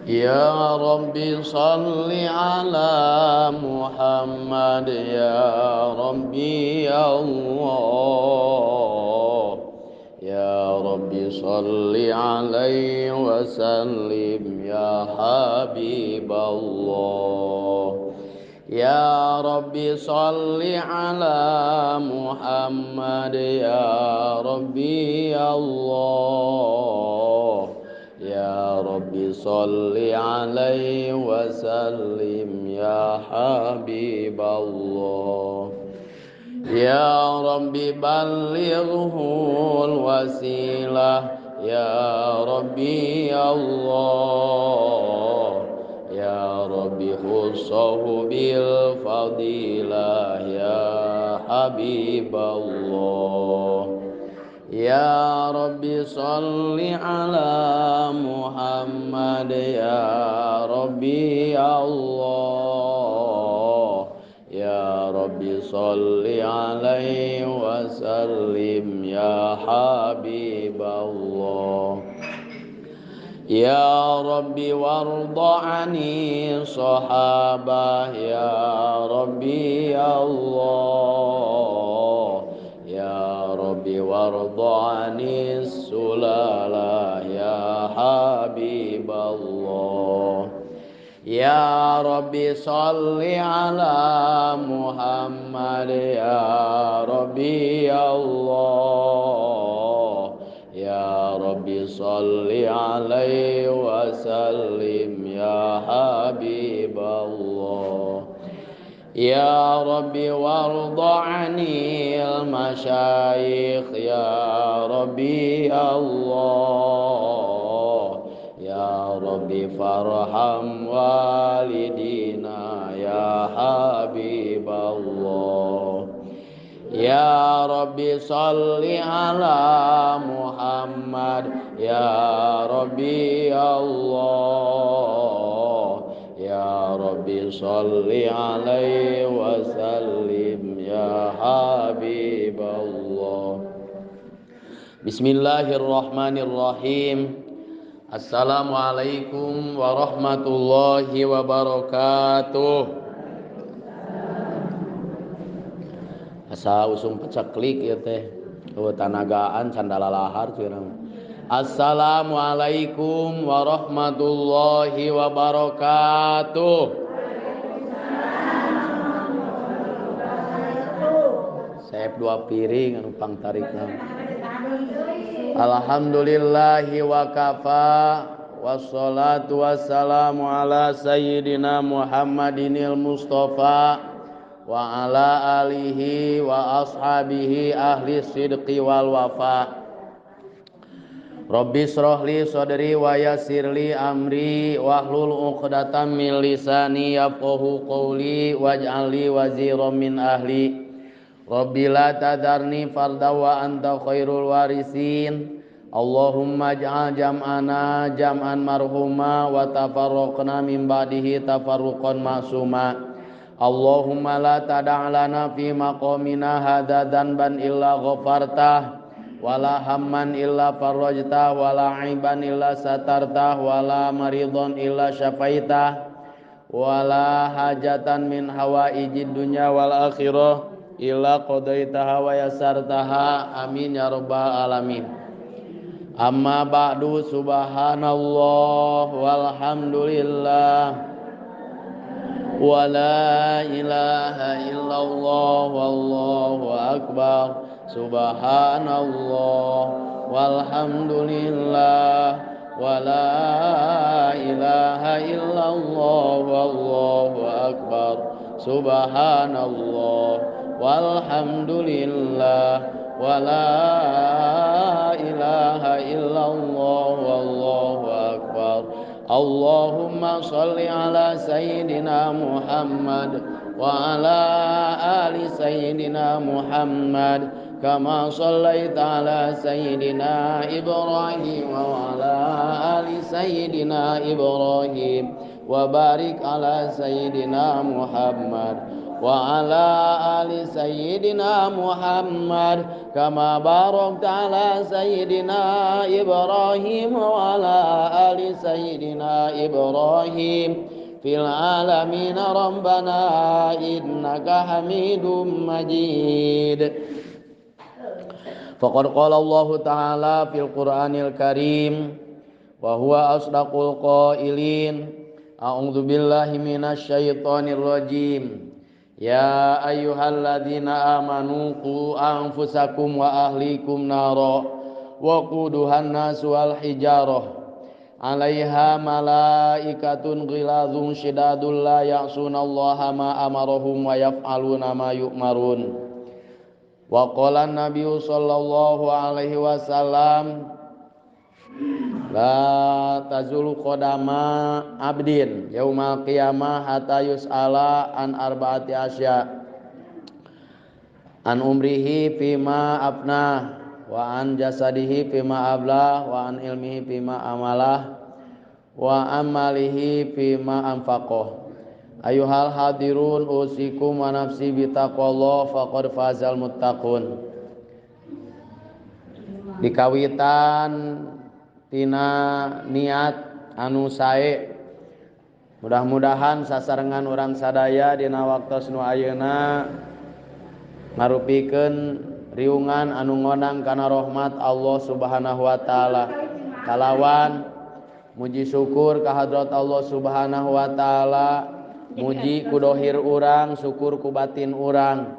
Ya Rabbi salli ala Muhammad ya Rabbi ya Allah. Ya Rabbi salli alaihi wa sallim ya Habib Allah. Ya Rabbi salli ala Muhammad ya Rabbi ya Allah. Ya Rabbi salli alaihi wa sallim ya Habib Allah. Ya Rabbi ballighul wasilah ya Rabbi ya Allah. Ya Rabbi khussahu bil fadilah ya Habib Allah. Ya Rabbi salli ala Muhammad ya Rabbi ya Allah. Ya Rabbi salli alaihi wa sallim ya Habib Allah. Ya Rabbi warda ani sahabah ya Rabbi ya Allah. Ya Rabbi warda ani sulalah ya Habib Allah. Ya Rabbi salli ala Muhammad ya Rabbi ya Allah. Ya Rabbi salli alaihi wa sallim ya Habib Allah. Ya Rabbi warda anil masyayikh ya Rabbi Allah. Ya Rabbi farham walidina ya Habib Allah. Ya Rabbi salli ala Muhammad ya Rabbi Allah. Ya Rabbi salli alaihi wa sallim ya Habib Allah. Bismillahirrahmanirrahim. Assalamualaikum warahmatullahi wabarakatuh. Asa usum peceklik ieu teh. Eueuh tanagaan candalalahar curang. Assalamualaikum warahmatullahi wabarakatuh. Saep dua piring anu pangtarikna. Alhamdulillahi wa kafa wassalatu wassalamu ala sayyidina Muhammadinil Mustafa wa ala alihi wa ashabihi ahli sidqi wal wafa. Rabbi israh li sadri wa yassir li amri wahlul 'uqdatam min lisani yafqahu qawli waj'al li waziran min ahli. Rabbi la tadharni farda wa anta khairul warisin. Allahumma ij'al jam'ana jam'an marhuma wa tafarraqna min ba'dihi tafarruqan ma'suma. Allahumma la tada' lana fi maqamina hadza dzanban illa ghafartah, wala hamman illa farajtah, wala aiban illa satartah, wala maridhan illa syafaitah, wala hajatan min hawaijid dunya wal akhirah illa qadaitaha wa yassartaha. Amin ya rabbal alamin. Amma ba'du. Subhanallah walhamdulillah wala ilaha illallah wallahu akbar. Subhanallah walhamdulillah wala ilaha illallah wallahu akbar. Subhanallah walhamdulillah wala ilaha illallah wallahu akbar. Allahumma shalli ala sayyidina Muhammad wa ala ali sayyidina Muhammad kama shallaita ala sayyidina Ibrahim wa ala ali sayyidina Ibrahim wa barik ala sayyidina Muhammad wa ala ali sayyidina Muhammad kama barakta ala sayyidina Ibrahim wa ala ali sayyidina Ibrahim fil alamin rabbana innaka Hamidum Majid. Faqad qala Allahu ta'ala fil Qur'anil Karim wa huwa asdaqul qailin. A'udzu billahi minasy syaithanir rajim. Ya ayyuhalladzina amanu qu anfusakum wa ahlikum nara waquduhan nasu wal hijarah 'alaiha malaikatun ghilazun syidadun la ya'sunallaha ma amarahum wa yaf'aluna ma yu'marun. Wa qala an-nabiyyu sallallahu alaihi wasallam la tazulu qadama abdin yaumal qiyamah hatta yus'ala an arba'ati asya an umrihi fima afna wa an jasadihi fima ablah wa an ilmihi fima amalah wa amalihi fima anfaqah. Ayuhal hadirun usikum wa nafsi bitaqwallah faqad fazal muttaqun. Dikawitan tina niat anu sae, mudah-mudahan sasarengan urang sadaya dina waktos nu ayeuna ngarupikeun riungan anu ngonang kana rahmat Allah Subhanahu wa taala. Kalawan muji syukur ka hadrat Allah Subhanahu wa taala, muji ku dohir urang, syukur ku batin urang.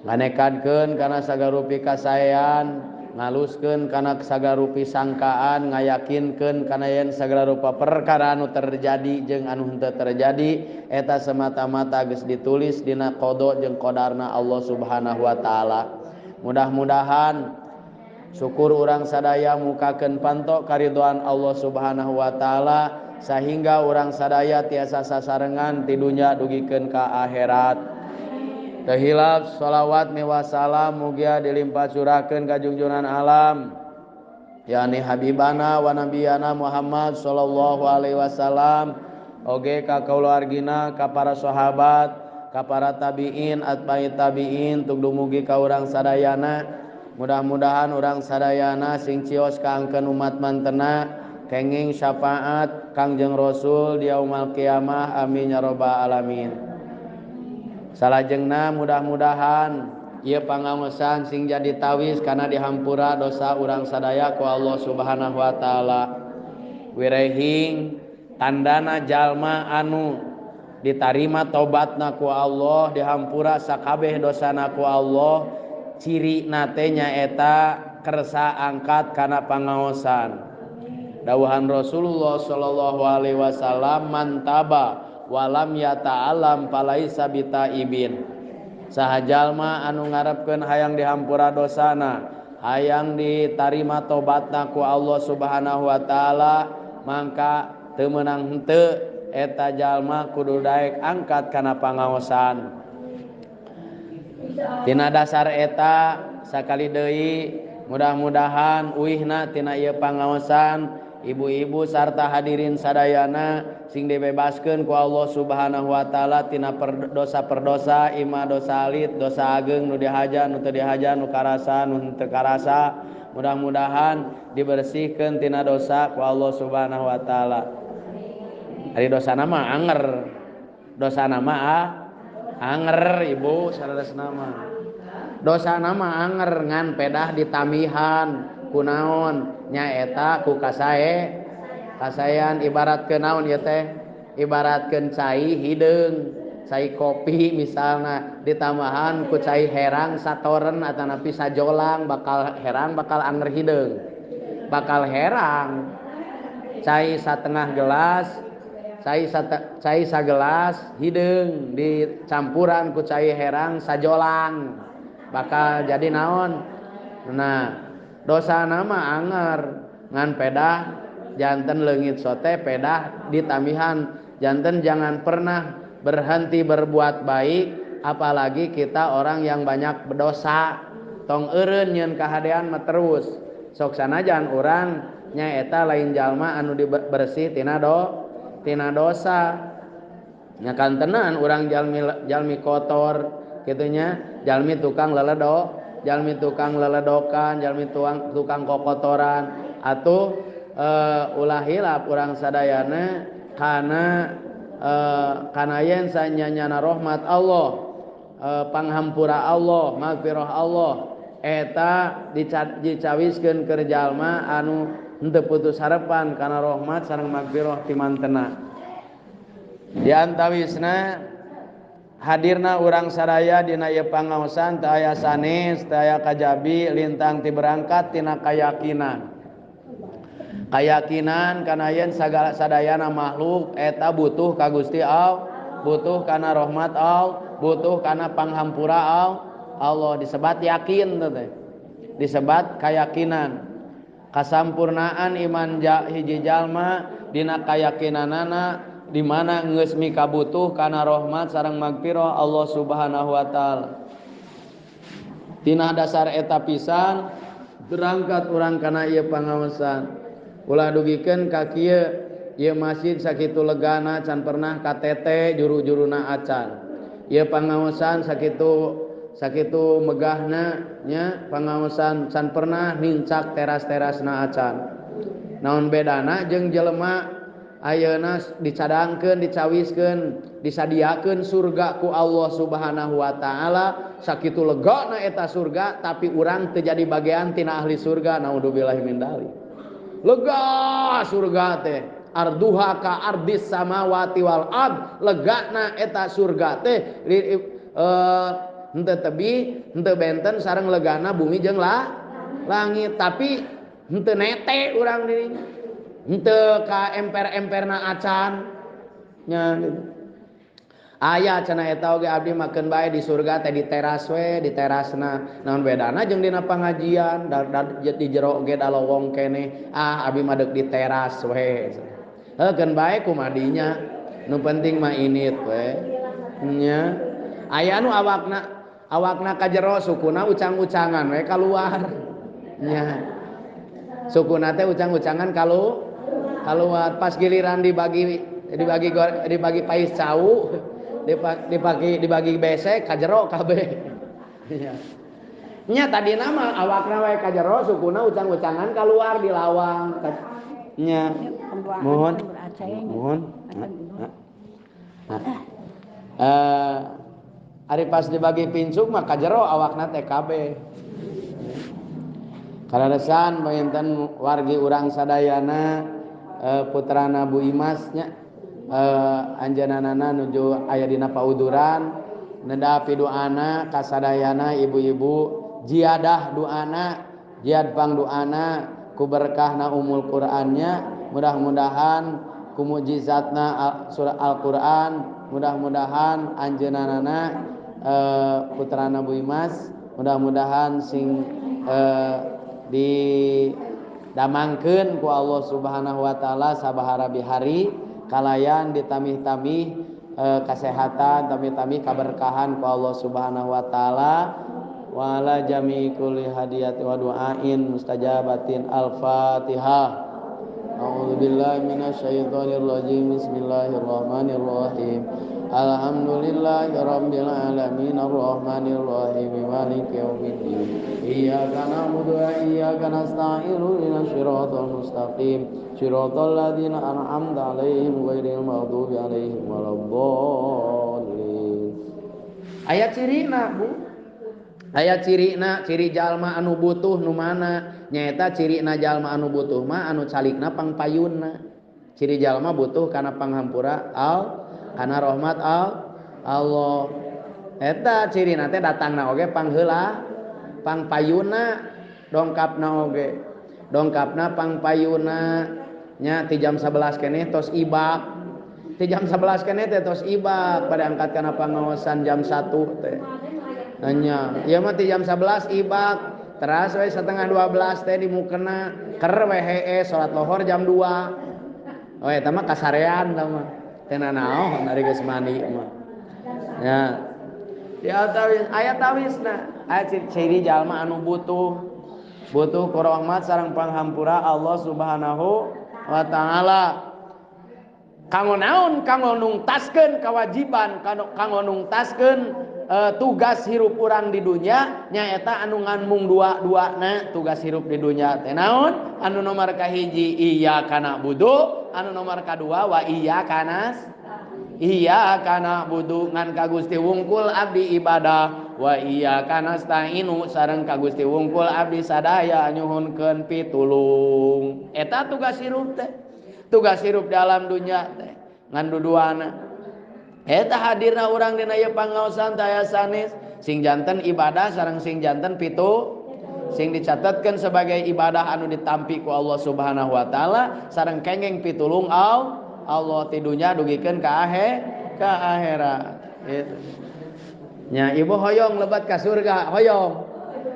Nganekadkeun kana sagarupi kasaean, ngaluskeun kana sagarupi sangkaan, ngayakinkeun kana yen sagala rupa perkara anu terjadi jeung anu henteu terjadi eta semata-mata geus ditulis dina qada jeung qadarna Allah Subhanahu wa taala. Mudah-mudahan syukur urang sadaya mukakeun panto karidhoan Allah Subhanahu wa taala sehingga urang sadaya tiasa sasarengan ti dunya dugikeun ka akhirat. Teu hilap sholawat miwah salam mugia dilimpah curahkeun ka junjungan alam yakni habibana wa nabiyana Muhammad sallallahu alaihi wasallam, oge ka kaluargina, ka para sahabat, ka para tabiin, atbai tabiin, tug dumugi ka urang sadayana. Mudah-mudahan urang sadayana sing cios kaangkeun umat mantena kenging syafaat Kangjeng Rasul di yaumul qiyamah, amin ya rabbal alamin. Salajengna mudah-mudahan ieu pangaosan sing jadi tawis kana dihampura dosa urang sadaya ku Allah Subhanahu wa taala. Wirehing tandana jalma anu ditarima tobatna ku Allah, dihampura sakabeh dosana ku Allah, cirina teh nyaeta kersa angkat kana pangaosan. Dawuhan Rasulullah sallallahu alaihi wasallam, man taba walam yata'alam falaisa bitaibin. Saha jalma anu ngarepkeun hayang dihampura dosana, hayang ditarima tobatna ku Allah Subhanahu wa taala, mangka teu meunang henteu eta jalma kudu daek angkat kana pangaosan. Tina dasar eta sakali deui mudah-mudahan uihna tina ieu pangaosan ibu-ibu sarta hadirin sadayana sing dibebaskeun ku Allah Subhanahu wa taala tina dosa-perdosa, ima dosa alit, dosa ageng, nu dihaja, nu teu dihaja, nu karasa, nu henteu karasa. Mudah-mudahan dibersihkeun tina dosa ku Allah Subhanahu wa taala. Ari dosana mah anger. Dosana mah anger ibu saleresna mah. Dosana mah anger ngan pedah ditamihan kunaon nyaeta ku kasae kasaean, ibaratkeun naon ieu teh, ibaratkeun cai hideung, cai kopi misalna ditambahan ku cai herang satoren atanapi sajolang, bakal herang bakal anger hideung, bakal herang. Cai satengah gelas, cai sagelas hideung dicampuran ku cai herang sajolang, bakal jadi naon. Nah, dosa nama anger ngan pedah janten leungit sote pedah ditamihan. Janten jangan pernah berhenti berbuat baik, apalagi kita orang yang banyak berdosa. Tong eureun nyeun kahadean mah terus. Sok sanajan urang nyaeta lain jalma anu dibersih tina dosa. Nya kantenan urang jalmi kotor kitu nya, jalmi tukang leledo, jalmi tukang leledokan, jalmi tukang kokotoran. Atuh ulah hilap urang sadayana kana kana yen sanyanyana rahmat Allah, panghampura Allah, magfirah Allah eta dicawiskeun keur jalma anu henteu putus harepan kana rahmat sareng magfirah ti mantena. Di antawisna hadirna urang sadaya dina ieu pangaosan teu aya sanes, teu aya kajabi lintang ti berangkat tina kayakinan. Kayakinan kana yen sagala sadayana makhluk eta butuh ka Gusti Allah, butuh kana rahmat Allah, butuh kana panghampura Allah. Disebat yakin teh. Disebat kayakinan. Kasampurnaan iman hiji jalma dina kayakinanana di mana geus mikabutuh kana rahmat sareng magfirah Allah Subhanahu wa taala. Tina dasar eta pisan berangkat urang kana ieu pangaosan. Ulah dugikeun ka kieu ieu masjid sakitu legana can pernah katete juru-juruna acan. Ieu pangaosan sakitu megahna nya pangaosan can pernah nincak teras-terasna acan. Naon bedana jeung jelema ayeuna dicadangkeun, dicawiskeun, disadiakeun surga ku Allah Subhanahu wa taala, sakitu legana eta surga tapi urang teu jadi bagian tina ahli surga, naudzubillahi min dzalik. Lega surga teh, arduha ka ardis samawati wal ard, legana eta surga teh henteu tebi, henteu benten sareng legana bumi jeung langit, tapi henteu nete urang dirinya. Henteu ka emper-emperna acan nya gitu. Aya cenah eta oge abdi makeun bae di surga teh di teras we, di terasna. Naon bedana jeung dina pangajian, di jero oge da lowong keneh. Ah abdi mah deuk di teras we. Heuh keun bae kumadinya. Nu penting mah init we. Nya. Aya nu awakna ka jero sukuna ucang-ucangan we kaluar. Nya. Sukuna teh ucang-ucangan kaluar pas giliran dibagi pais cau, dibagi besek ka jero kabeh. Nya. Nya tadina mah awakna we ka jero sukuna ucang-ucangan kaluar di lawang. Nya. Mohon. Mohon. Ari pas dibagi pincuk mah ka jero awakna teh kabeh. Kaleresan panginten wargi urang sadayana putrana Bu Imas nya anjeunana nuju aya dina pauduran neda piduana kasadayana ibu-ibu jiadah duana jiad pangduana ku berkahna umul Qur'annya, mudah-mudahan ku mukjizatna surah Al-Qur'an, mudah-mudahan anjeunana putrana Bu Imas mudah-mudahan sing didamangkeun ku Allah Subhanahu wa taala sabahara bihari kalayan ditamih-tamih kesehatan, tamih-tamih kaberkahan ku Allah Subhanahu wa taala. Wa ala jami'i kulli hadiyati wa du'ain mustajabatin. Al-Fatihah. A'udzubillahi minasyaitonir rajim. Bismillahirrahmanirrahim. Alhamdulillahi rabbil alamin arrahmanir rahim maliki yaumiddin. Iyyaka na'budu wa iyyaka nasta'in ihdinas siratal mustaqim siratal ladzina an'amta 'alaihim ghairil maghdubi 'alaihim waladdallin. Ayat cirina, Bu. Aya cirina, ciri jalma anu butuh nu mana? Nyaeta cirina jalma anu butuh mah anu calikna pangpayunna. Ciri jalma butuh kana panghampura al, kana rahmat al, Allah. Eta cirina teh datangna oge pangheula, pangpayunna, dongkapna oge. Dongkapna pangpayunna nya ti jam 11 keneh tos ibak. Ti jam 11 keneh teh tos ibak pada angkat kana pangaosan jam 1 teh. Nya, ieu mah ti jam 11 ibak, teras we 11:30 teh dimukena, ker we hee salat lohor jam 2. Oh eta mah kasarean eta mah. Teu nanaon ari geus mandi mah. Nya. Di atawis aya tawisna, aya ciri jalma anu butuh. Butuh ku rahmat sareng panghampura Allah Subhanahu wa taala. Kanggo naon? Kanggo nungtaskeun kewajiban, kanggo nungtaskeun tugas hirup urang di dunya nyaeta anu ngan mung dua-duana tugas hirup di dunya teh naon? Anu nomor kahiji iyyaka na'budu, anu nomor kadua wa iyyaka nasta'in. Iyyaka na'budu ngan ka Gusti wungkul abdi ibadah, wa iyyaka nasta'inu sareng ka Gusti wungkul abdi sadaya nyuhunkeun pitulung. Eta tugas hirup teh. Tugas hirup dalam dunya teh ngan duduana. Eta hadirna urang dina ieu pangaosan teh aya sanes sing janten ibadah sareng sing janten pitu sing dicatatkeun sebagai ibadah anu ditampi ku Allah Subhanahu wa taala sareng kengeng pitulung Allah ti dunya dugikeun ka akhirat gitu. Nya ibu hoyong lebat ka surga, hoyong.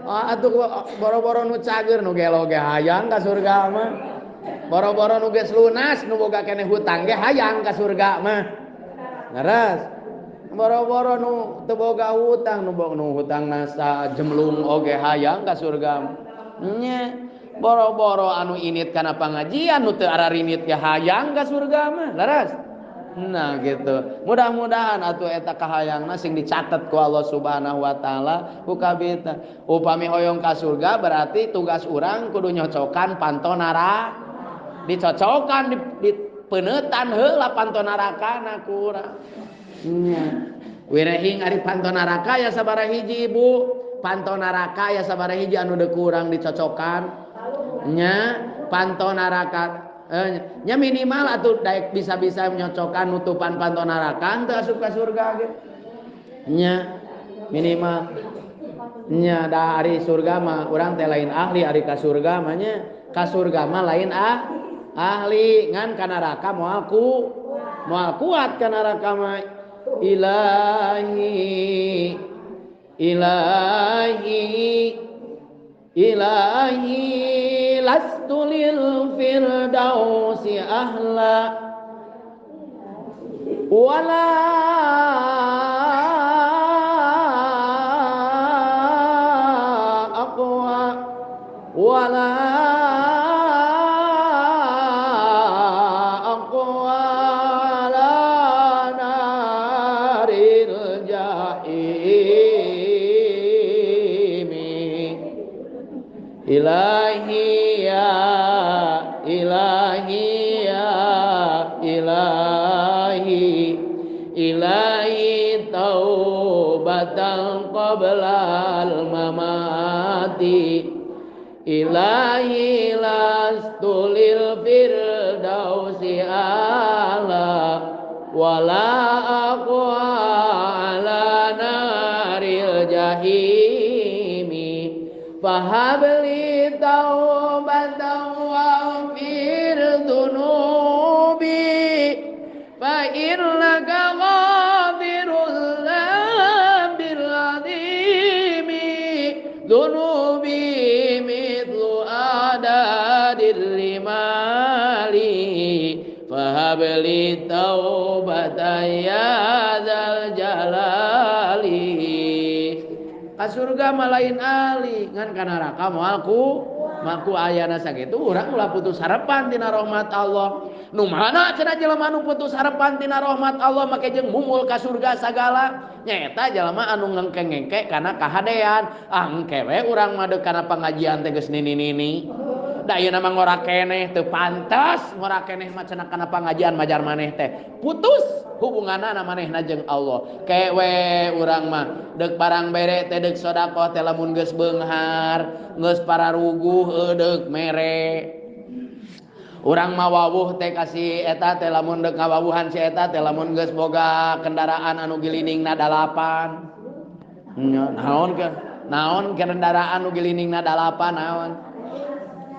Ah atuh boro-boro nu cager nu gelo ge hayang ka surga mah. Boro-boro nu geus lunas nu boga keneh hutang ge hayang ka surga mah. Leres. Boro-boro nu teu boga hutang nu hutangna sajemlung oge hayang ka surga. Nya boro-boro anu init kana pangajian nu teu ararinit ge hayang ka surga mah, leres. Nah gitu. Mudah-mudahan atuh eta kahayangna sing dicatet ku Allah Subhanahu wa taala ku kabita. Upami hoyong ka surga berarti tugas urang kudu nyocokan panto neraka. Dicocokan di peunetan heula panto narakana ku urang. Nya. Wirehing ari panto neraka ya sabaraha hiji ibu? Panto neraka ya sabaraha hiji anu deuk urang dicocokan? Nya panto neraka nya minimal atuh daek bisa-bisa nyocokan nutupan panto neraka teu asup ka surga ge. Nya minimal nya da ari surga mah urang teh lain ahli ari ka surga mah nya. Ka surga mah lain ahli ngan ka neraka moal kuat ka neraka mah. Ilahi ilahi ilahi lastu lil firdausi ahla wala aqwa wala aqwa ala naril jahim. Ilahi ya ilahi ya ilahi ilahi taubatan qoblal mamati ilahi lastu lil firdausi ala wala aqwa ala naril jahimi fahabli taubatan waghfir dzunubi fa innaka ghafirul dzambil azimi dzunubi mithlu adadir rimali fahabli taubatan ya dzal jalali. Ka surga mah lain ahli ngan ka neraka moal ku maku ayana sakitu urang ulah putus harapan tina rahmat Allah. Nu mana cenah jelema nu putus harapan tina rahmat Allah make jeung mumul ka surga sagala nyaeta jelema anu ngengke-ngengke kana kahadean. Ah engke we urang mah deuk kana pangajian teh geus nini-nini. Da ayeuna mah ngora keneh teu pantes ngora keneh mah cenah kana pangajian majar maneh teh. Putus hubunganna manehna jeung Allah. Ke we urang mah deuk barang bere teh deuk sedekah teh lamun geus beunghar, geus pararuguh deuk mere. Urang mah wawuh teh ka si eta teh lamun deuk ngawawuhan si eta teh lamun geus boga kendaraan anu giliningna 8. Naon ke? Naon kendaraan anu giliningna 8 naon?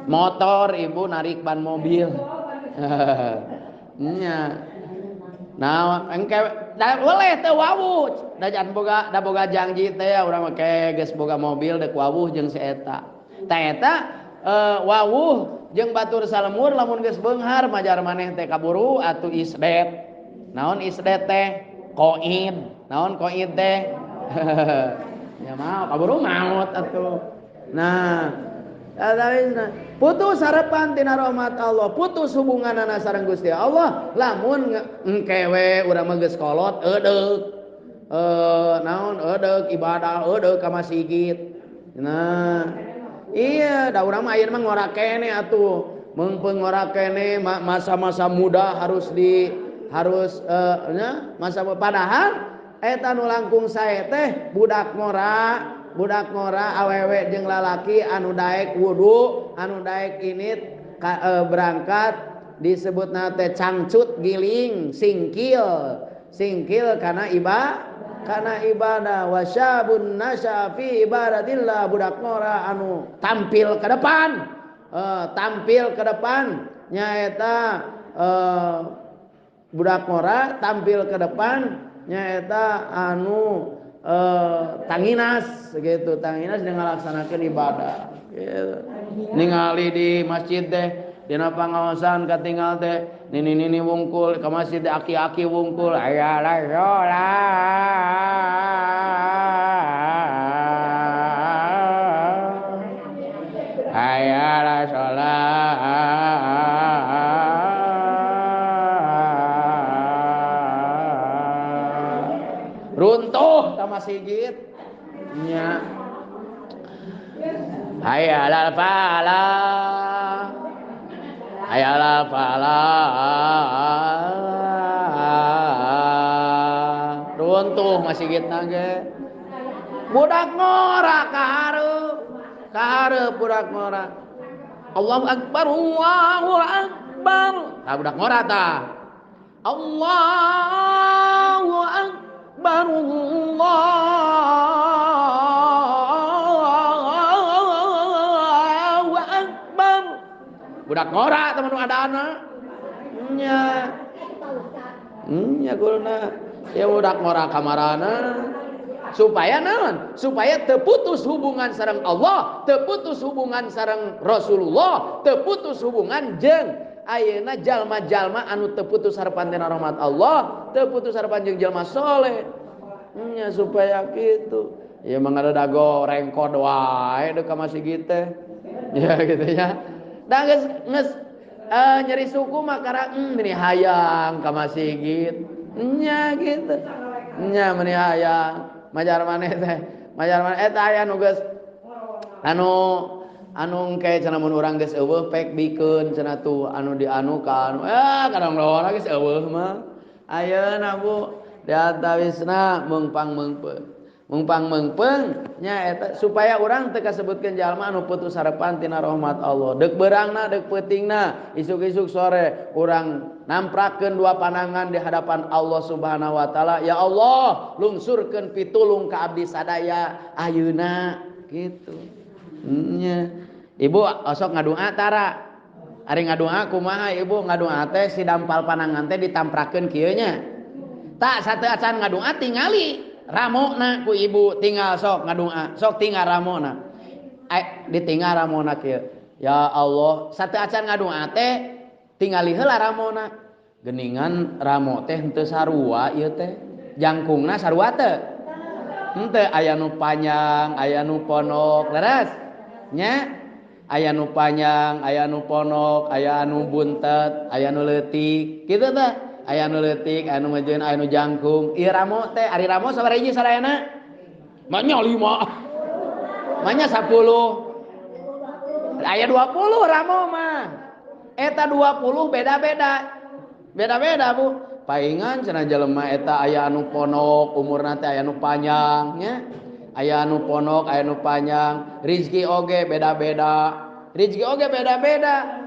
Motor ibu narik ban mobil. Nya. Nah, engke da boleh teu wawuh. Da jan boga da boga janji teh urang mah ke geus boga mobil deuk wawuh jeung si eta. Tah eta wawuh jeung batur salemur lamun geus beunghar majar maneh teh kaburu atuh isdet. Naon isdet teh? Koid. Naon koid teh? Ya mau kaburu maot atuh. Nah, Putus harapan tina rahmat Allah, putus hubunganana sareng Gusti Allah. Lamun engke we urang mah geus kolot eudeuk. Naon eudeuk ibadah eudeuk ka masigit. Nah, iya da urang mah ayeuna mah ngora keneh atuh. Meungpeung ngora keneh masa-masa muda harus di harus nya masa padahal eta nu langkung sae teh budak ngora awewe jeung lalaki anu daek wudu, anu daek init berangkat disebutna teh cangcut giling singkil. Singkil karena ibadah wasyabun nasya fi ibadatillah, budak ngora anu tampil ke depan. Tampil ke depan nyaeta budak ngora tampil ke depan nyaeta anu tanginas gitu, tanginas dengan laksanakan ibadah gitu. Ningali di masjid teh dina pangaosan katinggal teh nini-nini wungkul ka masjid teh aki-aki wungkul aya la sholat aya la sholat runtuh ta masjid nya hayya alal falah hayya alal falah runtuh masjidna ge budak ngora kahareup kahareup budak ngora Allahu akbar Allahu akbar tah budak ngora tah Allahu akbar Allahu akbar budak ngora teman nu adana nya nya kulna ya budak ngora kamarana supaya naon supaya terputus hubungan sareng Allah, terputus hubungan sareng Rasulullah, terputus hubungan jeung ayeuna jalma-jalma anu terputus harapan tina rahmat Allah, terputus harapan jeung jalma soleh. Nya supaya kitu. Ya mah ada dago rengkod wae deuk ka masjid teh. Ya gitu ya. Da geus geus nyeri suku mah kara meni hayang ka masjid. Nya gitu. Nya meni hayang. Majar maneh teh. Majar maneh eta aya nu geus anu anu engke cenah mun urang geus eueuh pek bikeun cenah tuh anu dianu ka anu kadang lora geus eueuh mah. Ayeuna Bu diantawisna meungpang meungpeung. Meungpang meungpeung nya eta supaya urang teu kasebutkeun jalma anu putus harapan tina rahmat Allah. Deuk beurangna deuk peutingna isuk-isuk sore urang namprakeun dua pandangan di hadapan Allah Subhanahu wa taala. Ya Allah, lungsurkeun pitulung ka abdi sadaya ayeuna kitu. Nya. Ibu osok ngadua tara. Ari ngadua kumaha ibu ngadua teh si dampal panangan teh ditamprakeun kieu nya. Tak satu acan ngadua tingali ramona ku ibu tinggal sok ngadua, sok tinggal ramona. Ditinggal ramona kieu. Ya Allah, satu acan ngadua teh tingali heula ramona. Geningan ramo teh henteu sarua ieu teh. Jangkungna sarua teu? Henteu, aya nu panjang, aya nu ponok, leres? Nya aya nu panjang, aya nu ponok, aya anu buntet, aya nu leutik, kitu teh. Aya nu leutik, aya nu mejeun, aya nu jangkung. Ieu ramo teh, ari ramo sabaraha hiji sadayana? Manya 5. Manya 10. Aya 20 ramo mah. Eta 20 beda-beda. Beda-beda, Bu. Paingan cenah jelema eta aya anu ponok, umurna teh aya anu panjang nya. Aya anu ponok, aya anu panjang, rizki oge beda-beda. Rizki oge beda-beda.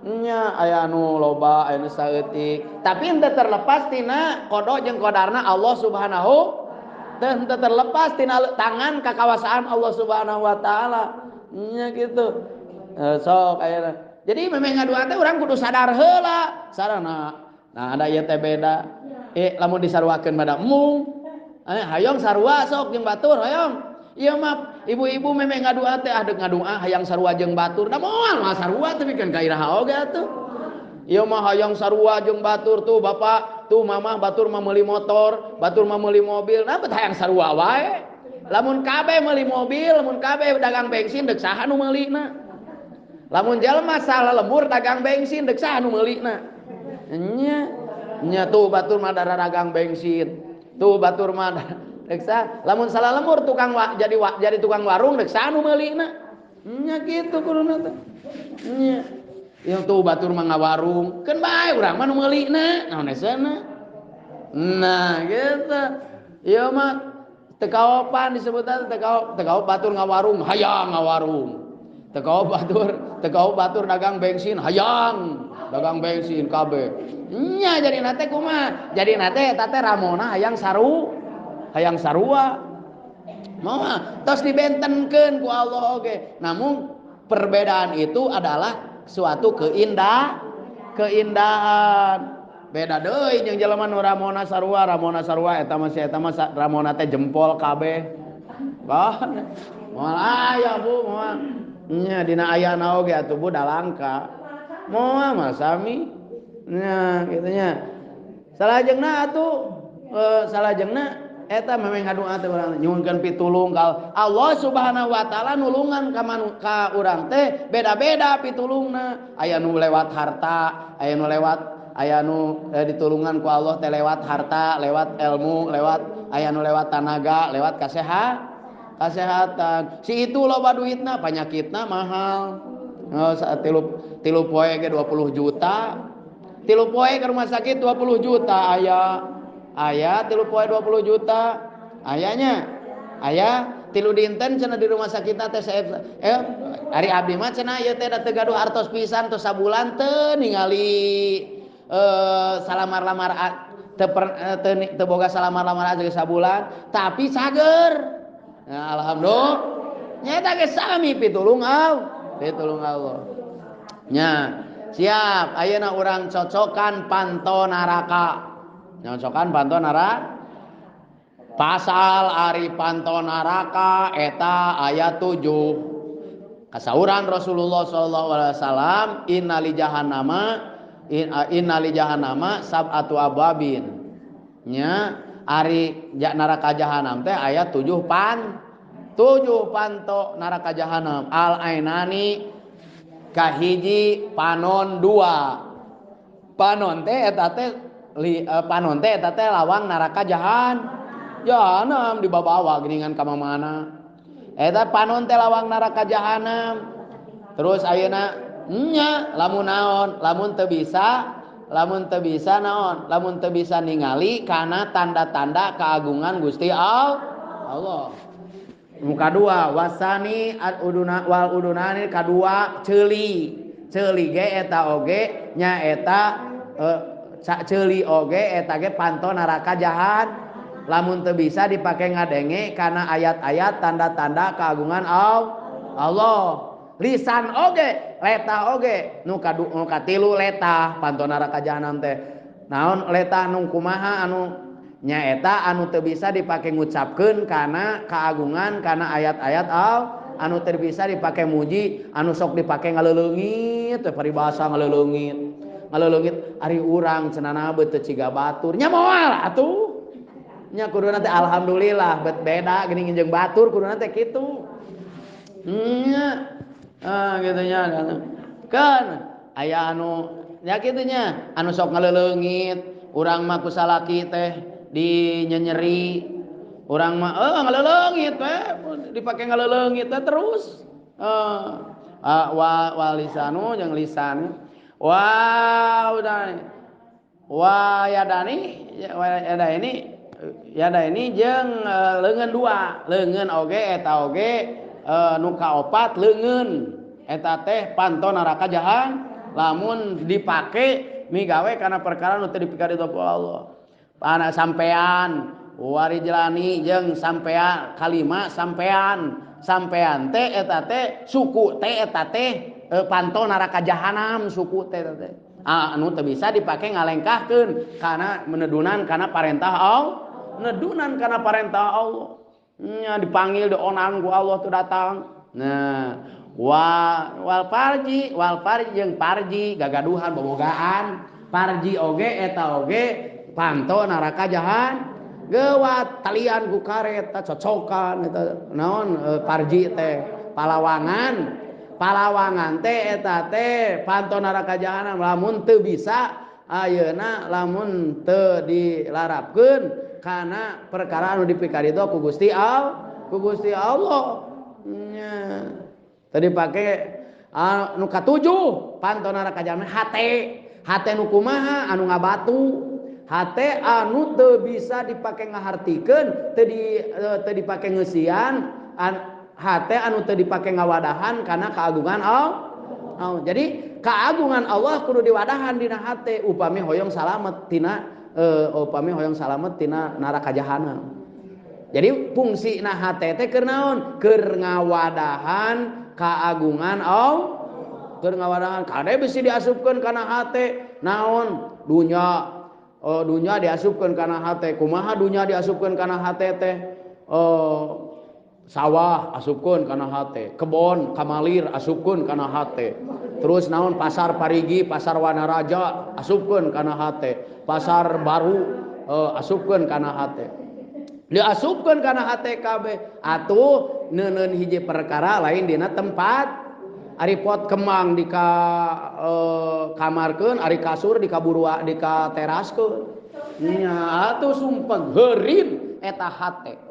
Nya aya anu loba, aya anu saeutik. Tapi henteu terlepas tina qada jeung qadarna Allah Subhanahu henteu terlepas tina tangan kakawasaan Allah Subhanahu wa taala. Nya kitu. Sok ayeuna. Jadi memang ngadua teh urang kudu sadar heula. Sarana. Nah, ada ieu teh beda. Lamun disaruakeun mah da embung. Hayong sarua sok jeung batur hayong. Ieu mah ibu-ibu memeh ngadua teh ah deuk ngadua hayang sarua jeung batur. Da moal mah sarua teh pikeun ka iraha oge atuh. Ieu mah hayang sarua jeung batur tuh bapak, tuh mamah batur mah meuli motor, batur mah meuli mobil. Nah bet hayang sarua wae. Lamun kabeh meuli mobil, lamun kabeh dagang bensin deuk saha nu meulina? Lamun jelema salah lembur dagang bensin deuk saha nu meulina? Nya nya tuh batur mah dagang bensin. Tuh batur mah deuk saha? Lamun salah lembur tukang jadi tukang warung deuk saha nu meulina? Nya kitu kuduna teh. Nya. Yang tuh batur mah ngawarung, keun bae urang mah nu meulina, naon esena. Nah, gitu. Ieu mah teu kaopan disebutna teu kaop batur ngawarung, hayang ngawarung. Teu kaop batur dagang bensin, hayang dagang bensin kabeh. Nya jadi nate kumaha? Jadi nate eta teh ramona hayang saru, hayang sarua. Moal tos dibentenkeun ku Allah oge. Namun perbedaan itu adalah suatu keindahan. Beda deui jeung jelema nu ramona sarua, ramona sarua eta mah si eta mah ramona teh jempol kabeh. Bah, moal aya Bu, moal. Nya dina ayana oge atuh Bu da langka. Moal mah sami. Nya kitu nya. Salajengna atuh salajengna eta memang ngadoa teh urang nyuhunkeun pitulung ka Allah Subhanahu wa taala nulungan ka ka urang teh beda-beda pitulungna. Aya nu lewat harta, aya nu lewat aya nu ditulungan ku Allah teh lewat harta, lewat ilmu, lewat aya nu lewat tanaga, lewat kasehatan. Si itu loba duitna, panyakitna mahal. Oh, tilu poe ge 20 juta. Tilu poe ke rumah sakit 20 juta aya. Aya tilu poe 20 juta. Ayanya. Aya tilu dinten cenah di rumah sakit teh ari abdi mah cenah ieu teh da teu gaduh artos pisan tos sabulan teu ningali salamar-lamar teu boga salamar-lamar aja sabulan tapi cager. Nah, alhamdulillah nya eta ge sami pitulung Allah. Nya siap ayeuna urang cocokan panto neraka. Nyocokan panto neraka. Pasal ari panto neraka eta ayat 7. Kasauran Rasulullah sallallahu alaihi wasallam innali jahannama sab'atu abwabin. Nya ari neraka jahanam teh aya 7 panto neraka jahanam. Al ainani kahiji panon 2. Panon teh eta teh panon teh eta teh lawang neraka jahanam dibawa geuningan ka mamana. Eta panon teh lawang neraka jahanam. Terus ayeuna nya lamun naon, lamun teu bisa naon, lamun teu bisa ningali kana tanda-tanda keagungan Gusti Allah. Muka dua wasani al uduna wal udunani kadua ceuli. Ceuli ge eta oge nya eta ceuli oge eta ge panto neraka jahan. Lamun teu bisa dipake ngadenge kana ayat-ayat tanda-tanda keagungan Allah. Lisan oge, leta oge, nu katilu leta panto neraka jahanam teh. Naon leta anu kumaha anu nyaeta anu teu bisa dipake ngucapkeun kana keagungan kana ayat-ayat Allah, anu teu bisa dipake muji, anu sok dipake ngaleuleungit teh paribasa ngaleuleungit. Ngaleuleungit ari urang cenah beut teu ciga batur. Nya moal atuh. Nya kuduna teh alhamdulillah bet beda geuning jeung batur kuduna teh kitu. Nya gitu nya kan aya anu nya kitu nya anu sok ngaleuleungit urang mah ku salaki teh dinyenyeri urang mah ngaleuleungit teh dipake ngaleuleungit teh terus wa lisanu jeung lisan wa udah wa yadani wa yada ini yada ini jeung leungeun dua leungeun oge eta oge nu kaopat leungeun eta teh panto neraka jahan lamun dipake migawe kana perkara nu teu dipikari ku Allah. Pana sampean warijlani jeung sampean kalima sampean sampean teh eta teh suku teh eta teh panto neraka jahanam suku teh eta teh anu teu bisa dipake ngalengkahkeun kana menedunan kana parentah Allah, nedunan kana parentah Allah. Nya dipanggil dionang ku Allah tuh datang. Nah, wal parji jeung parji gagaduhan bobogaan. Parji oge eta oge panto neraka jahan. Gewat talian ku karet cocokan eta naon parji teh palawangan. Palawangan teh eta teh panto neraka jahanam lamun teu bisa ayeuna lamun teu dilarapkeun kana perkara anu dipikarido ku Gusti Allah, ku Gusti Allah. Nya. Tadi pake anu katujuh panto neraka jahanam hate. Hate nu kumaha anu ngabatu. Hate anu teu bisa dipake ngahartikeun, teu dipake ngeusian, hate anu teu dipake ngawadahan kana keagungan Allah. Jadi keagungan Allah kudu diwadahan dina hate upami hoyong salamet tina upami hoyong salamet tina neraka jahanam. Jadi fungsina hate teh keur naon? Keur ngawadahan keagungan Allah. Keur ngawadahan kade bisi diasupkeun kana hate naon? Dunya. Oh, dunya diasupkeun kana hate. Kumaha dunya diasupkeun kana hate teh? Oh, sawah asupkeun kana hate, kebon kamalir asupkeun kana hate. Terus naon pasar Parigi, pasar Wanaraja asupkeun kana hate, pasar baru asupkeun kana hate. Diasupkeun kana hate kabeh. Atuh neuneun hiji perkara lain dina tempat. Ari pot kembang di ka kamarkeun, ari kasur di kaburua di ka teraskeun. Nya atuh sumpeng heurin eta hate.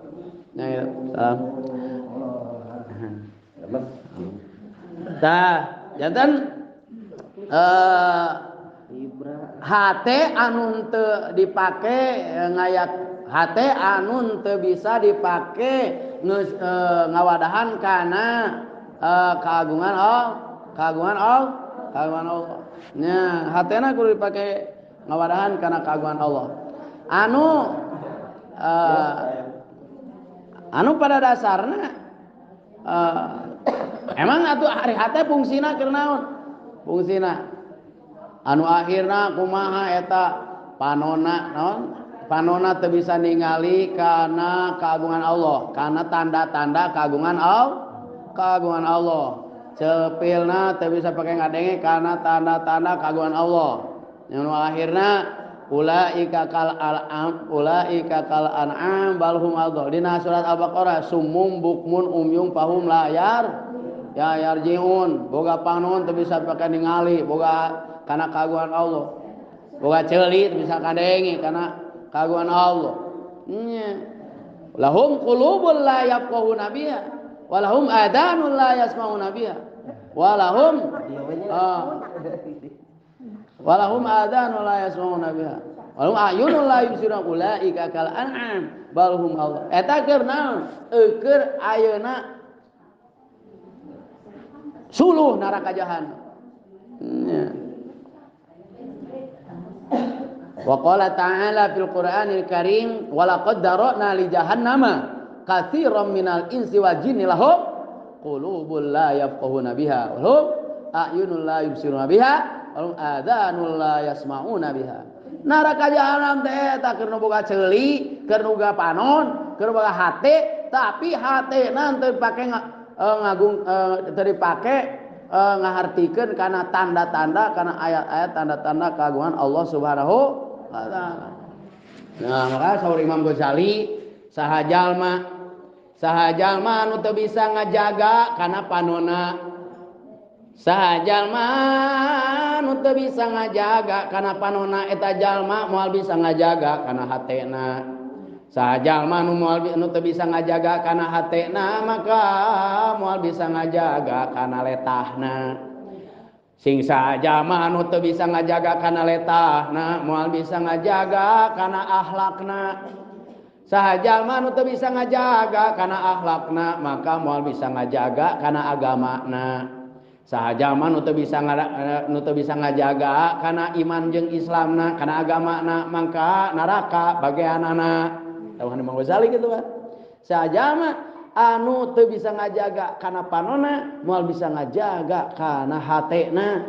Nya ya, salam. Tah, janten hate anu teu dipake ngayak hate anu teu bisa dipake ngawadahan kana keagungan Allah, keagungan Allah, keagungan Allah. Nya, hatena kudu dipake ngawadahan kana keagungan Allah. Anu anu pada dasarna emang atuh ari hate fungsina keur naon? Fungsina anu akhirna kumaha eta panona naon? Panona teu bisa ningali kana keagungan Allah, kana tanda-tanda keagungan Allah. Keagungan Allah. Cepilna teu bisa pake ngadenge kana tanda-tanda keagungan Allah. Yang akhirna ulaika kal al'am ulaika kal an'am balhum adh. Dina surat Al-Baqarah sumum bukmun umyum fahum la yar ya yarjiun. Boga panon teu bisa pake ningali boga kana keagungan Allah. Boga ceuli teu bisa kadenge kana keagungan Allah. Nya. Lahum qulubun la yafqahuna biha walahum adanun la yasma'una biha walahum walahum adanun la yasma'una biha walahum a'yunun la yubsiruna ulaika kal an'am balhum Allah. Eta keur naon? Keur ayeuna suluh neraka jahanam. Wa qala ta'ala fil Qur'anil Karim wa laqad dara'na li jahannama katsiran minal insi wal jinni lahum qulubul la yafqahuna biha wa lahum a'yunul la yubsiruna biha wa lahum adhanul la yasma'una biha. Neraka jahanam teh eta keur nu boga ceuli, keur nu boga panon, keur boga hate, tapi hatena teu dipake ngagung teu dipake ngahartikeun kana tanda-tanda, kana ayat-ayat tanda-tanda keagungan Allah Subhanahu wa taala. Nah, maka saur Imam Ghazali saha jalma anu teu bisa ngajaga kana panona, saha jalma anu teu bisa ngajaga kana panona eta jalma moal bisa ngajaga kana hatena. Saha jalma anu moal anu teu bisa ngajaga kana hatena maka moal bisa ngajaga kana letahna. Sing saha jalma anu teu bisa ngajaga kana letahna moal bisa ngajaga kana akhlakna. Saha jalma anu teu bisa ngajaga kana akhlakna maka moal bisa ngajaga kana agamana. Saha jalma nu teu bisa ngajaga kana iman jeung Islamna kana agamana maka neraka bagianana. Tahu Imam Ghazali gitu kan. Saha jalma anu teu bisa ngajaga kana panona moal bisa ngajaga kana hatena.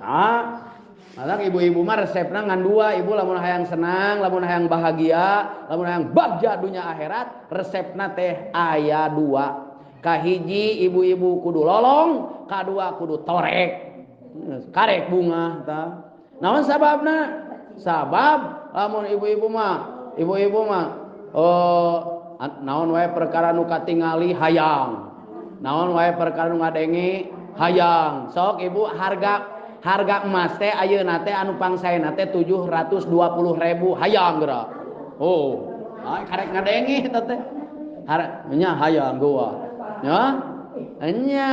Nah, malah ibu-ibu mah resepna ngan dua, ibu lamun hayang senang, lamun hayang bahagia, lamun hayang bagja dunia akhirat, resepna teh aya dua. Kahiji ibu-ibu kudu lolong, kadua kudu torek. Karek bunga tah. Naon sababna? Sabab lamun ibu-ibu mah naon wae perkara nu katingali hayang. Naon wae perkara nu ngadenge Hayang. Sok ibu harga emas teh ayeuna teh anu pangsaena teh 720.000 hayang geura. Oh, karek ngadenge eta teh. Nya hayang gua. Nya? Nya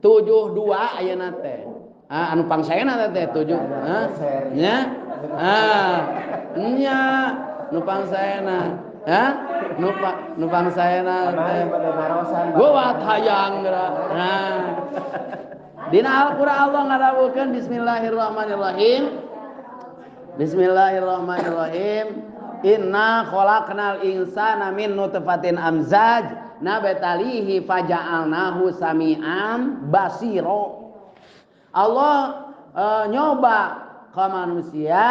72 ayeuna teh. Ah, anu pangsaena teh 7. Hah? Nya? Ah, nya nu pangsaena. Hah? Nu pangsaena teh. Gua hayang geura. Nah. Dina Al-Qur'an Allah ngarawuhkeun bismillahirrahmanirrahim. Bismillahirrahmanirrahim. Inna khalaqnal insana min nutfatin amzaj nabtalihi faja'alnahu sami'an basira. Allah nyoba ke manusia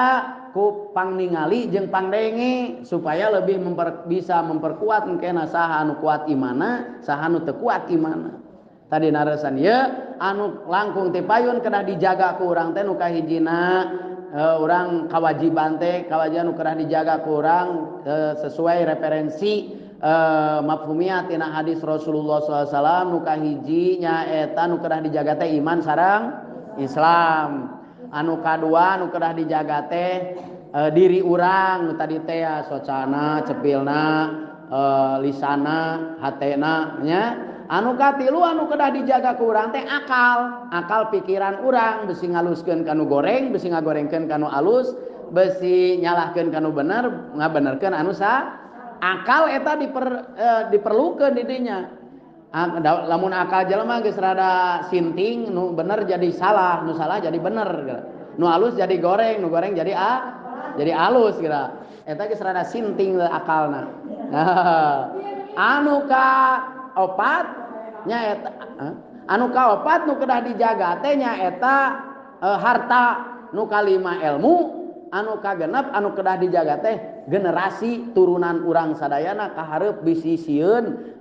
ku pangningali jeung pangdenge supaya lebih bisa memperkuat engkena saha anu kuat imana, saha anu teu kuat imana. Tadi naresan ieu anu langkung ti payun kedah dijaga ku urang teh nu kahijina urang kawajiban teh kawajiban nu kedah dijaga ku urang sesuai referensi mafhumiyah tina hadis Rasulullah SAW nu kahiji nyaeta nu kedah dijaga teh iman sareng Islam. Anu kadua nu kedah dijaga teh diri urang nu tadi teh ya, socana, cepilna, lisana, hatena nya. Anu katilu anu kedah dijaga ku urang teh akal, akal pikiran urang besi ngaluskeun kanu goreng, besi ngagorengkeun kanu alus, besi nyalahkeun kanu bener, ngabenerkeun anu sa. Akal eta diperlukeun di dinya. Lamun akal jelema geus rada sinting, nu bener jadi salah, nu salah jadi bener. Nu alus jadi goreng, nu goreng jadi jadi alus geura. Eta geus rada sinting akalna. Nah, anu ka opat nyaeta anu kaopat nu kedah dijaga teh nyaeta harta, nu kalima ilmu, anu kagenep anu kedah dijaga teh generasi turunan urang sadayana kahareup bisi sieun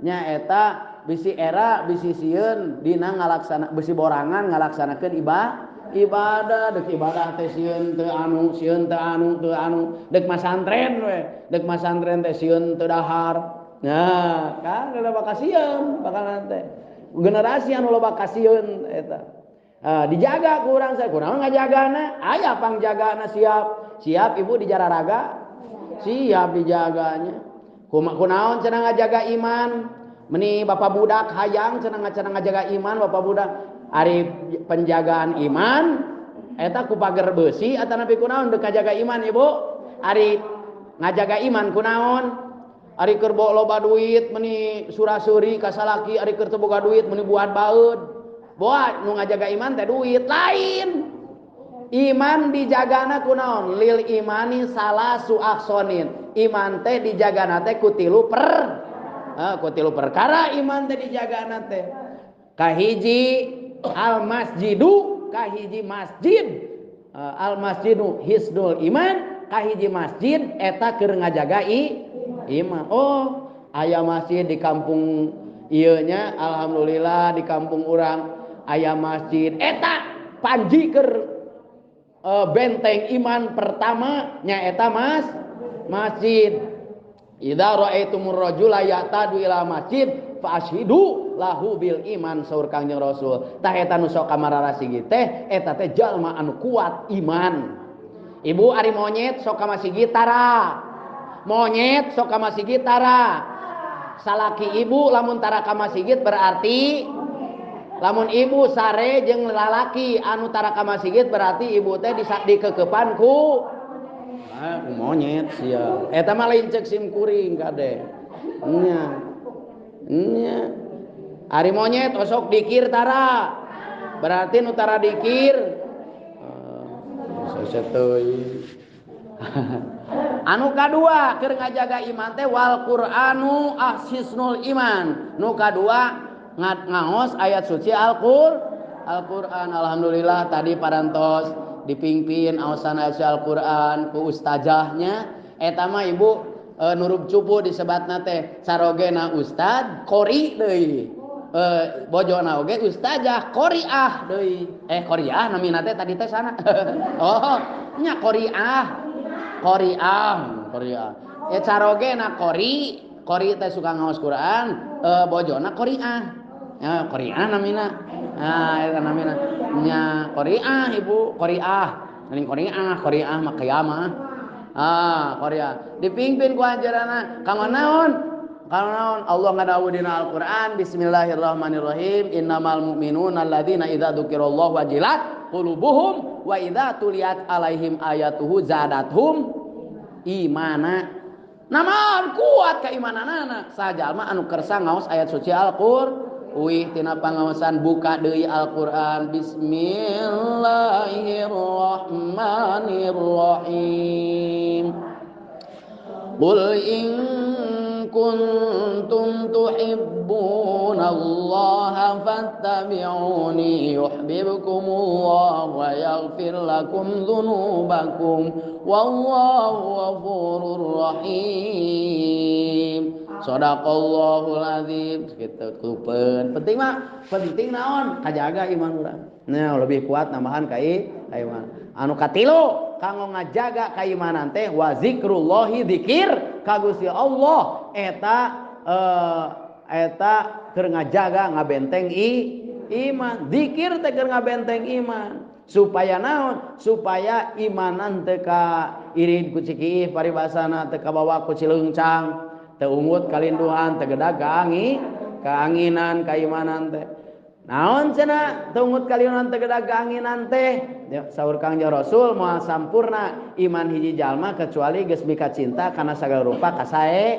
nyaeta bisi era bisi sieun dina ngalaksana bisi borangan ngalaksanakeun ibadah dek ibadah teh sieun teu anu sieun teu anu teu anu dek masantren we dek masantren teh sieun teu dahar. Nah, kan loba kasieun bakalan teh. Generasi anu loba kasieun eta. Dijaga ku urang saya kunaon ngajagana? Aya pangjagana siap. Siap ibu dijararaga? Siap dijaganya. Kunaon cenah ngajaga iman? Meni bapak budak hayang cenah ngajaga iman bapak budak. Ari penjagaan iman eta ku pager beusi atanapi kunaon deuk ngajaga iman ibu? Ari ngajaga iman kunaon? Ari keur loba duit meni surasuri ka salaki, ari keur teu boga duit meni buat baeud. Boa nu ngajaga iman teh duit lain. Iman dijagana kunaon? Lil imani salasu ahsonin. Iman teh dijagana teh ku tilu ku tilu perkara iman teh dijagana teh. Kahiji al masjidu, kahiji masjid. Al masjidu hisnul iman, kahiji masjid eta keur ngajaga iman. Oh, aya masjid di kampung ieu nya, alhamdulillah di kampung urang aya masjid eta panji keur benteng iman pertama nya eta masjid. Idza raaitumur rajula ya'tadu ila masjid fa ashidu lahu bil iman saur Kangjeng Rasul. Tah eta nu sok kamararasigi teh eta teh jalma anu kuat iman. Ibu ari monyet sok ka masjid tara. Monyet sok ka masjid tara. Salaki ibu lamun tara ka masjid berarti lamun ibu sare jeung lalaki anu tara ka masjid berarti ibu teh dikekepan ku monyet sia. Eta mah lain ceuk sim kuring kade. Nya. Nya. Ari monyet osok dikir tara. Berarti nu tara dikir teuing. Anu kadua keur ngajaga iman teh wal Qur'anu ahsisnul iman. Nu kadua ngaos ayat suci Al-Qur'an. Alhamdulillah tadi parantos dipingpin aosan ayat suci Al-Qur'an ku ustazahnya. Eta mah ibu nurub cupu disebatna teh sarogena ustad qori deui. Bojona oge ustazah qoriah deui. Qoriah namina teh tadi teh sana. Oh, nya qoriah. Qoriah, qoriah. Carogena qori, qori teh suka ngaos Quran, bojona qoriah. Ya qori'ah namina. Nah eta namina nya qori'ah ibu, qori'ah. Lain qori'ah, qori'ah mah kiamah. Ah, qori'ah. Dipimpin ku anjeunna kanggo naon? Kanggo naon? Allah ngadawuh dina Al-Qur'an, bismillahirrahmanirrahim, innamal mu'minuna alladzina idza dzukirallahu wajilat qulubuhum wa idza tuliyat alaihim ayatuhu zadathum imana. Namun kuat keimananana sajalma anu kersa ngaos ayat suci Al-Qur'an. Uih tina pangaosan buka deui Al-Qur'an, bismillahirrahmanirrahim. Qul in kuntum tuhibbunallaha fattabi'uni yuhibbukumullah wa yaghfir lakum dzunubakum wallahu ghafurur rahim. Shadaqallahul azim. Kitu kupen. Penting mah, penting naon? Kajaga iman urang. Nah, lebih kuat nambahan ka iman. Anu katilu kanggo ngajaga keimanan teh wa zikrullahi, zikir ka Gusti Allah eta eta keur ngajaga ngabenteng iman. Zikir teh keur ngabenteng iman. Supaya naon? Supaya imanan teu ka irid ku cikiih paribasana, teu kabawa ku cileungcang, teu ungut kalinduhan, teu gedag kaanginan kaimanan teh. Naon cenah teu ungut kalinduhan teu gedag kaanginan teh? Saur Kangjeng Rasul moal sampurna iman hiji jalma kecuali geus mika cinta kana sagala rupa kasae.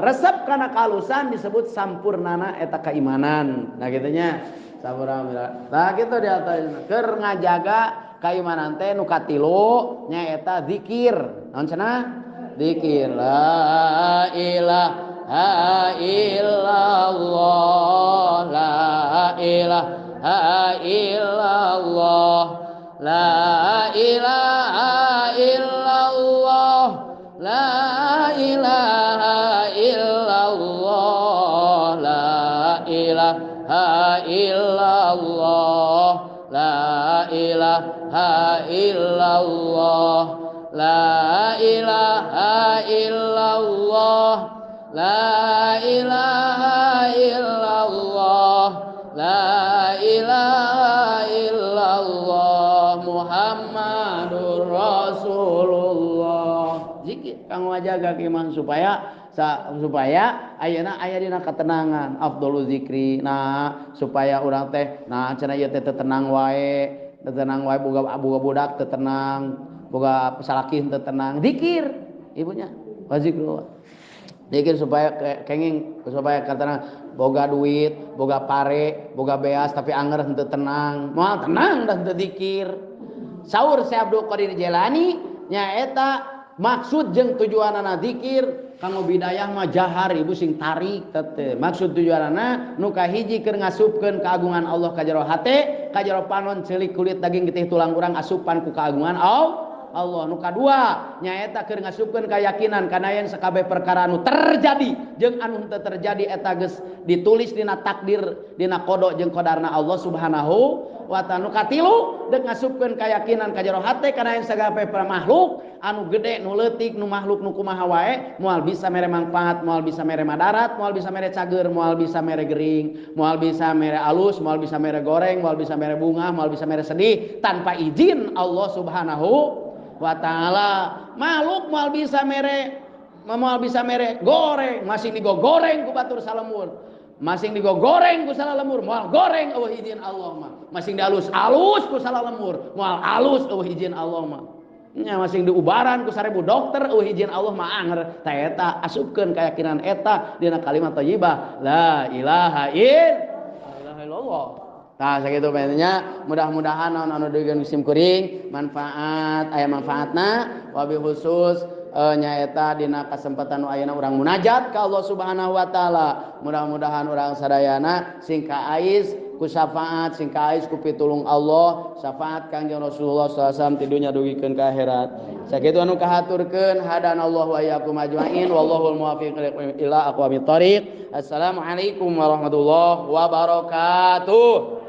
Resep kana kalusan disebut sampurnana eta keimanan. Nah kitu nya. Sampurna. Nah kitu di atas keur ngajaga keimanan teh nu katilu nyaeta zikir. Naon cenah? Zikir la ilaha illallah, la ilaha illallah, la ilaha illallah, la ilaha illallah, la ilaha illallah, la ilaha illallah, la ilaha illallah, la ilaha illallah, la ilaha illallah, Muhammadur Rasulullah. Zikir kanggo ngajaga iman supaya supaya ayeuna aya dina ketenangan, afdhalu zikri. Nah, supaya urang teh nah cenah ieu teh tenang wae, tenang wae boga budak teu tenang, boga salaki teu tenang. Zikir ibunya wa zikrullah. Zikir supaya kenging, supaya ketenang, boga duit, boga pare, boga beas tapi anger henteu tenang. Moal tenang dah henteu zikir. Saur Syekh Abdul Qadir Jailani nyaeta maksud jeung tujuanana zikir kanggo bidayah mah jahar ibu sing tarik teh. Maksud tujuanana nu kahiji keur ngasupkeun keagungan Allah ka jero hate, ka jero panon ceulik kulit daging getih tulang urang asupan ku keagungan Allah. Allah. Nu kadua nyaeta keur ngasupkeun keyakinan kana yen sakabeh perkara anu terjadi jeung anu henteu terjadi eta geus ditulis dina takdir, dina qada jeung qadarna Allah Subhanahu wa ta'ala. Nu katilu deuk ngasupkeun keyakinan ka jero hate kana yen sakabeh makhluk anu gede nu leutik nu makhluk nu kumaha wae moal bisa mere manfaat, moal bisa mere madarat, moal bisa mere cager, moal bisa mere gering, moal bisa mere alus, moal bisa mere goreng, moal bisa mere bunga, moal bisa mere sedih tanpa izin Allah Subhanahu wa ta'ala. Makhluk moal bisa mere, moal bisa mere goreng, masing digogoreng ku batur salemur, masing digogoreng ku salamur, moal goreng eueuh izin Allah mah, masing dialus-alus ku salamur, moal alus eueuh izin Allah mah. Nya masing diubaran ku 1000 dokter eueuh izin Allah mah anger. Ta eta asupkeun keyakinan eta dina kalimat thayyibah la ilaha illallah. Tah sakitu nya, mudah-mudahan naon anu deugeun sim kuring manfaat, aya manfaatna wabil khusus nyaeta dina kasempatan nu ayeuna urang munajat ka Allah Subhanahu wa taala. Mudah-mudahan urang sadayana sing kaais ku syafaat, sing kaais ku pitulung Allah, syafaat Kangjeng Rasulullah sallallahu alaihi wasallam ti dunya dugikeun ka akhirat. Sakitu anu kahaturkeun, hadanallahu wa iyyakum ajmain wallahul muwaffiq ila aqwamit thoriq. Assalamualaikum warahmatullahi wabarakatuh.